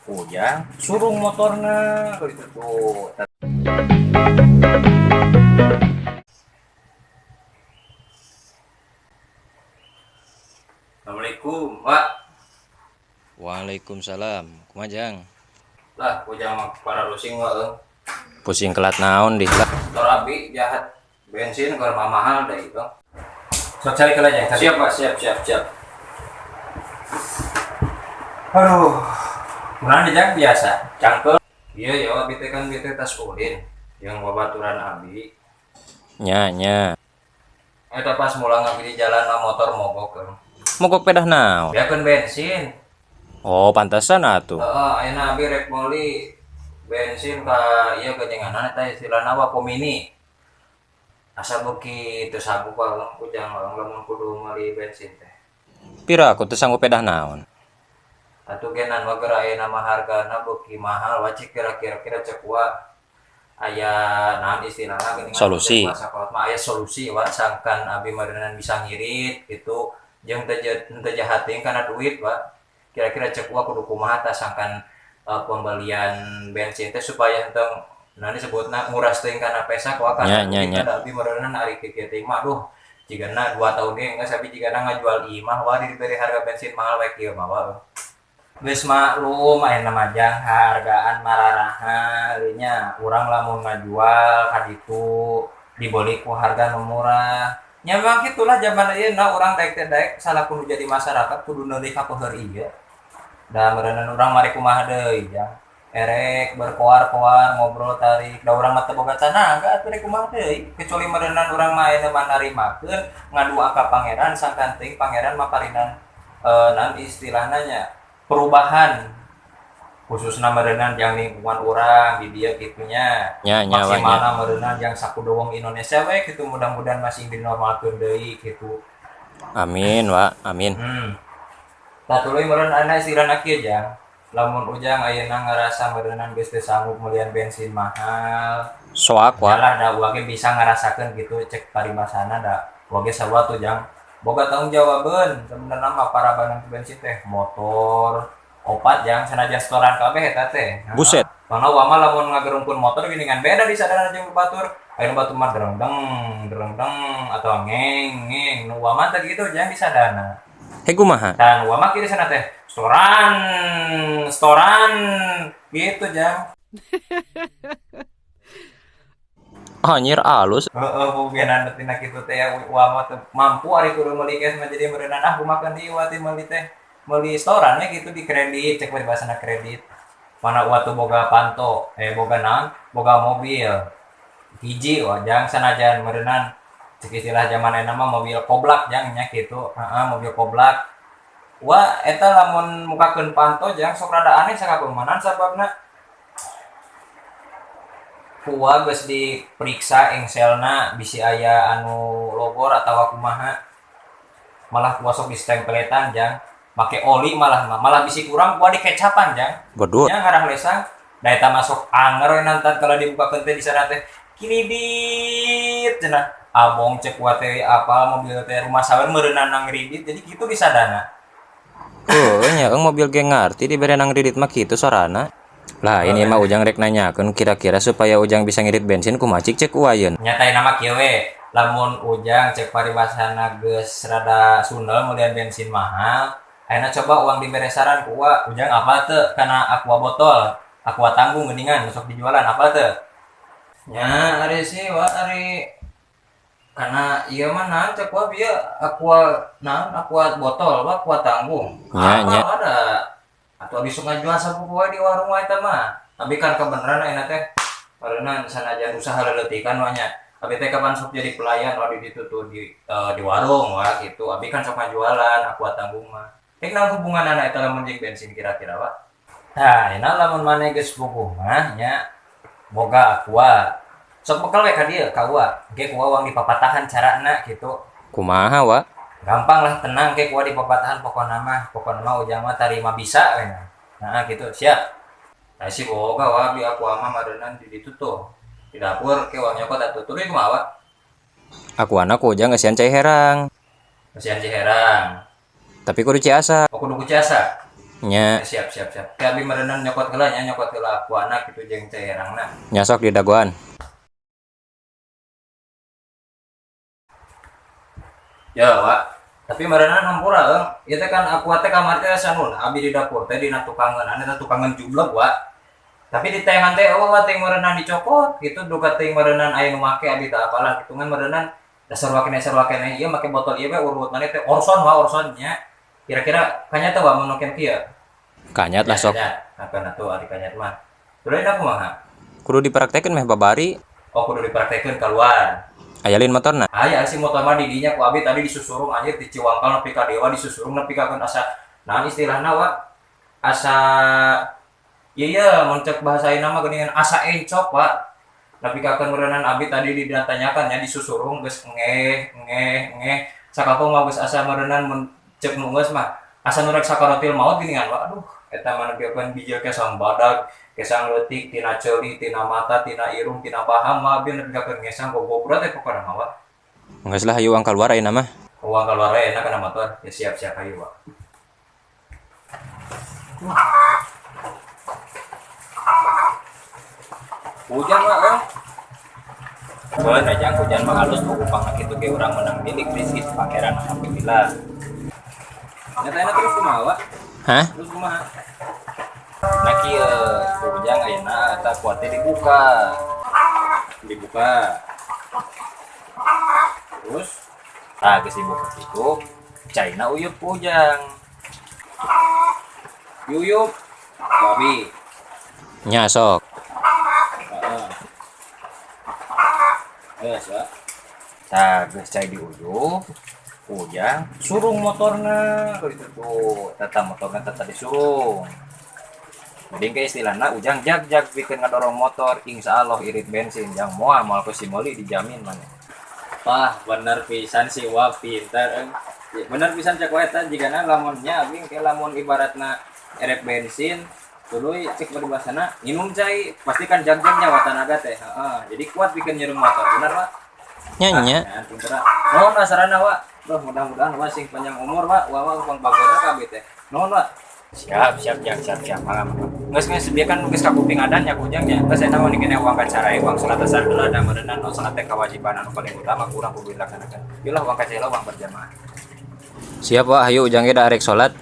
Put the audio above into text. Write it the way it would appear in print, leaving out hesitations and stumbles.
Ujang surung motorna gitu tuh. Assalamualaikum, Pak. Waalaikumsalam. Kumaha, Jang? Lah, ujang mah para rusing wa euy. Pusing kelat naon dih lah. Motor abi jahat bensin keur mahal deui, Bang. Sok cari kelah, Jang. Siap, Pak. Siap, siap, siap. Aduh. Kunaon di Jang biasa? Cangkel. Iya ya, abi teh kan abi teh tas ulin yang babaturan abi. Nya nya. Eta pas mulang abi di jalan lah motor mogok kan. Mogok pedah naon? Beakeun bensin. Oh, pantesan atuh. Heeh, ayeuna abi rek meuli bensin ka ieu geninganan eta istilahna Wapo Mini. Asa beuki teu sanggup Bang, ujang lamun kudu meuli bensin teh. Pira aku teu sanggup pedah naon? Atuh genan wa geura ayeuna mah hargana beuki mahal wajib kira-kira cek wa aya naon istilahna geuningan Solusi. Sakolot mah aya solusi wa sangkan abi meureunnan bisa ngirit gitu jeung teu teu jahat teuing kana duit wa. Kira-kira cek wa kudu kumaha tah sangkan pembelian bensin teh supaya henteu naon disebutna nguras teuing kana pesak wa Nya kana nya duit nya. da abi meureunnan ari kieu teuing mah aduh jigana 2 tahun ge geus abi jigana ngajual imah wa diberi harga bensin mahal we kieu mah wa. Geus maklum ayeuna mah Jang hargaan mararahal nya urang lamun ngajual ka ditu dibeli ku harga nu murah. Nya memang kitulah zaman ayeuna urang daek teh daek salah kudu jadi masyarakat kudu neuleuh ka peuheur ieu. Da meureunnan urang mari kumaha deui Jang. Erek berkoar-koar ngobrol tarik da urang mah teu boga tanaga atuh rek kumaha deui kecuali meureunnan urang mah ayeuna mah narimakeun ngadua ka pangeran sangkan teuing pangeran mah parinan naon istilahna nya perubahan khususna meureunnan jang lingkungan urang di dieu kitu nya. Nya nya wa nya. Maksimalna meureunnan jang sakudu wong Indonesia we kitu mudah-mudahan masih dinormalkeun deui kitu. Amin wa, amin. Tah tuluy meureun ana istilahna kieu Jang. Lamun ujang ayeuna ngarasa meureunnan geus teu sanggup meulian bensin mahal. Soak wa. Yalah da uang ge bisa ngarasakeun gitu cek paribasana da uang ge sarua tuh Jang. Boga tanggung jawabeun sebenarnya mah para bandang bensin teh motor opat Jang sanajan setoran kabeh eta teh. Buset. Karena uang mah lamun ngagerungkeun motor geuningan beda di sadana jeung batur. Aya nu batur mah derengdeng, derengdeng atau ngeng ngeng. Nu uang mah teh gitu Jang di sadana. Hei kumaha? Dan uang mah kieu di sana teh setoran, setoran gitu Jang. Anjir alus. Heeh, bugenan tina kitu teh ya uang mah teu mampu ari kudu meuli cash mah jadi meureunnan ah kumaha deui uang teh meuli teh. Meuli setoran we gitu di kredit cek we bahasana kredit. Mana uang tuh boga panto, boga naon? Boga mobil. Hiji wa Jang sanajan meureunnan cek istilah zaman ayeuna mah mobil koblak Jang nya kitu. Heeh, mobil koblak. Wa eta lamun mukakeun panto Jang sok rada aneh sakapeung sababna kuah geus diperiksa engselna bisi aya anu logor atawa kumaha. Malah kuah sok distempeletan Jang. Make oli malah malah bisi kurang kuah dikecapan Jang. Bodoh. Nya ngarah lesang da eta masuk anger we nantan kalau dibukakeun teh di sana teh kiridit cenah. Abong cek kuah teh apal mobil teh rumah sawer meureunnan nang ngridit jadi kitu disadana. Oh, nya eung mobil ge ngarti dibere nang ngridit mah kitu sorana. Lah ini mah ujang rek nanyakeun kira-kira supaya ujang bisa ngirit bensin kumaha cik cek uayeun. Nyatain nama kieu we. Lamun ujang cek paribasana geus rada sundel meulian bensin mahal, ayeuna coba uang dibere saran ku ua, ujang apa teu kana aqua botol, aqua tanggung geuningan sok dijualan apa teu? Nya ari sih wa ari kana ieu mah naon cek wa bieu aqua naon aqua botol wa aqua tanggung. Nya nya. Apa ada atau abis sok ngajual sabuku wae di warung wae eta mah. Tapi kan kebenaran ayeuna teh barenan sanajan usaha leuleutikan wa nya. Abi teh kapan sok jadi pelayan wa di ditu tuh di warung wa gitu. Abi kan sok ngajualan aqua tanggung mah. Rek naon hubunganana eta lamun jeung bensin kira-kira wa? Tah, ayeuna lamun maneh geus bogoh mah nya boga aqua. Sok bekal we ka dieu ka ua. Engke ku uang dipapatahan carana gitu. Kumaha wa? Gampang lah tenang ke kuah di papatahan pokona mah. Pokona mah ujang mah tarima bisa we. Nah gitu siap. Nah si boga wa bi aqua mah mareunnan di ditu tuh. Di dapur ke uang nyokot atuh tuluy kumaha wa? Aku anak ujang ngeusian cai herang. Ngeusian cai herang. Tapi kudu Ciasa. Oh kudu ku Ciasa. Nya. Siap siap siap. Ke abi meureunan nyokot heula nya, nyokot heula aquana kitu jeung cai herangna. Nya sok didagoan. Ya, Wak. Tapi meureunan hampura eung. Ieu teh kan aqua teh kamari teh sanun abi di dapur teh dina tukangeun eta tukangeun jubleg, Wak. Tapi di tayangan teh eueuh teh meureunan dicopot gitu duka teh meureunan aya nu make abi teh apalah gitu ngan meureunan dasar wakene ieu make botol ieu we urut maneh teh orson wa orson nya. Kira-kira kanya teh wa mun make kieu. Kanyat lah sok. Ya, akan atuh ari kanyat mah. Tuluy kumaha? Kudu dipraktekeun meh babari. Oh, kudu dipraktekeun keluar. Aya lin motorna. Aya si motor mah di dinya ku abi tadi disusurung anjir di Ciwangkal nepi ka Dewa disusurung nepi ka asa naon istilahna wa asa iya mun cek bahasa ayeuna mah geuningan asa encok wa nepi ka meureunnan abi tadi ditanyakan nya disusurung geus ngeh ngeh ngeh sakapung mah geus asa meureunnan mun cek nu geus mah asa nu rek sakaratil maut geuningan wa aduh eta mah nepi ka bijil kesang badag kesang leutik tina ceuli tina mata tina irung tina baham mah abi nepi ka ngesang gogobrat teh pokona mah wa. Geus lah hayu uang keluar ayeuna mah. Uang keluar we enak kana motor. Ya siap-siap hayu wa. Hujan mah euy. Beun aja hujan mah halus buku pangna kitu ge urang menang milik rezeki pangeran alhamdulillah. Nyatana terus kumaha wa? Hah? Terus kumaha? Nah kieu ujang ayeuna eta kuatnya dibuka. Dibuka. Terus tah geus dibuka kitu, caina uyup ku ujang. Yuyup ku abi. Nya sok. Heeh. Geus wa. Tah geus cai diuyup, ujang surung motorna kitu tuh. Tata motorna tata disurung. Jadi ke istilahna ujang jag-jag bikin ngadorong motor, insya Allah irit bensin, jang moal moal ku si meuli dijamin mana. Wah, bener pisan sih wah pintar. Ya, bener pisan cek wae eta jigana lamunnya abi ke lamun ibaratna erek bensin tuluy cek paribasana nginum cai pasti kan jag-jag nyawa tanaga teh. Heeh, jadi kuat bikin nyurung motor, bener Pak? Nya nya. Ah, pinter. Nuhun sarana Wak. Duh, mudah-mudahan Wak sing panjang umur Wak, Wak pang bagora kabeh teh. Nuhun Wak. Siap, siap, siap, siap, siap. Mangga, mangga. Geus geus bieu kan geus kakuping adan nya kujang nya. Geus eta mah dikene uang kacarai, uang salat asar heula da meureunan nu salat teh kewajiban anu paling utama kurang kudu dilaksanakan. Ieu lah uang kacarai uang berjamaah. Siap Wak, hayu ujang ge da arek salat.